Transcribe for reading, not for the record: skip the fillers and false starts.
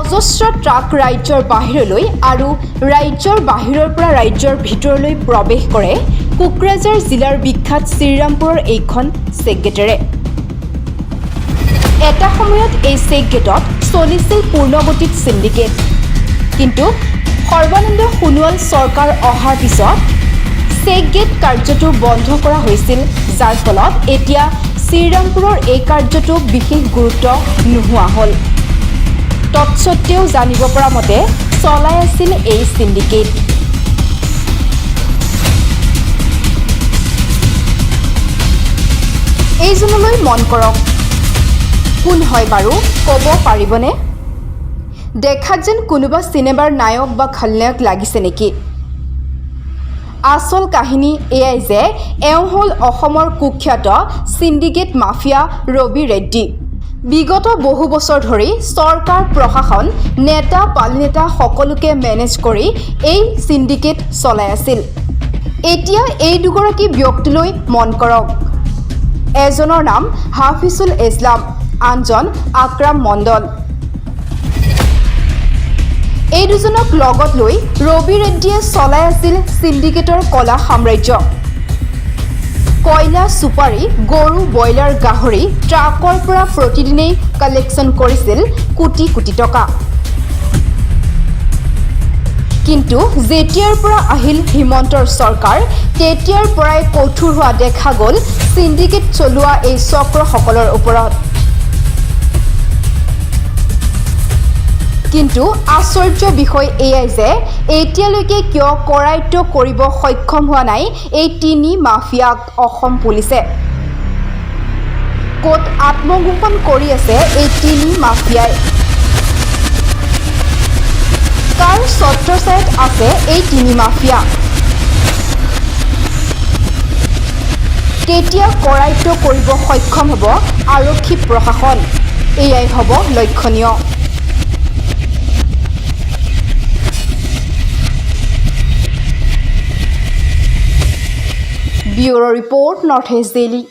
অজস্ৰ ট্ৰাক ৰাজ্যৰ বাহিৰলৈ আৰু ৰাজ্যৰ বাহিৰৰ পৰা ৰাজ্যৰ ভিতৰলৈ প্ৰৱেশ কৰে কোকৰাঝাৰ জিলাৰ বিখ্যাত শ্ৰীৰামপুৰৰ এইখন চেকগেটেৰে। এটা সময়ত এই চেকগেটত চলিছিল পূৰ্ণগতিত চিণ্ডিকেট। কিন্তু সৰ্বানন্দ সোণোৱাল চৰকাৰ অহাৰ পিছত চেকগেট কাৰ্যটো বন্ধ কৰা হৈছিল, যাৰ ফলত এতিয়া শ্ৰীৰামপুৰৰ এই কাৰ্যটো বিশেষ গুৰুত্ব নোহোৱা হ'ল। তৎসত্বেও জানিব পৰা মতে চলাই আছিল এই চিণ্ডিকেট। এইজনলৈ মন কৰক, কোন হয় বাৰু ক'ব পাৰিবনে? দেখাত যেন কোনোবা চিনেমাৰ নায়ক বা খলনায়ক লাগিছে নেকি? আচল কাহিনী এয়াই যে এওঁ হ'ল অসমৰ কুখ্যাত চিণ্ডিকেট মাফিয়া ৰবি ৰেড্ডী। বিগত বহু বছৰ ধৰি চৰকাৰ, প্ৰশাসন, নেতা পালিনেতা সকলোকে মেনেজ কৰি এই চিণ্ডিকেট চলাই আছিল। এতিয়া এই দুগৰাকী ব্যক্তিলৈ মন কৰক। এজনৰ নাম হাফিজুল ইছলাম, আনজন আকৰাম মণ্ডল। এই দুজনক লগত লৈ ৰবি ৰেড্ডীয়ে চলাই আছিল চিণ্ডিকেটৰ কলা সাম্ৰাজ্য। কয়লা, চুপাৰী, গৰু, ব্ৰইলাৰ, গাহৰি ট্ৰাকৰ পৰা প্ৰতিদিনেই কালেকশ্যন কৰিছিল কোটি কোটি টকা। কিন্তু যেতিয়াৰ পৰা আহিল হিমন্তৰ চৰকাৰ, তেতিয়াৰ পৰাই কঠোৰ হোৱা দেখা গ'ল চিণ্ডিকেট চলোৱা এই চক্ৰসকলৰ ওপৰত। কিন্তু আশ্চৰ্য বিষয় এয়াই যে এতিয়ালৈকে কিয় কৰায়ত্ব কৰিব সক্ষম হোৱা নাই এই তিনি মাফিয়াক অসম পুলিচে? ক'ত আত্মগোপন কৰি আছে এই তিনি মাফিয়াই? কাৰ ছত্ৰছায়াত আছে এই তিনি মাফিয়া? কেতিয়া কৰায়ত্ব কৰিব সক্ষম হ'ব আৰক্ষী প্ৰশাসন, এয়াই হ'ব লক্ষণীয়। Bureau report, North East Daily.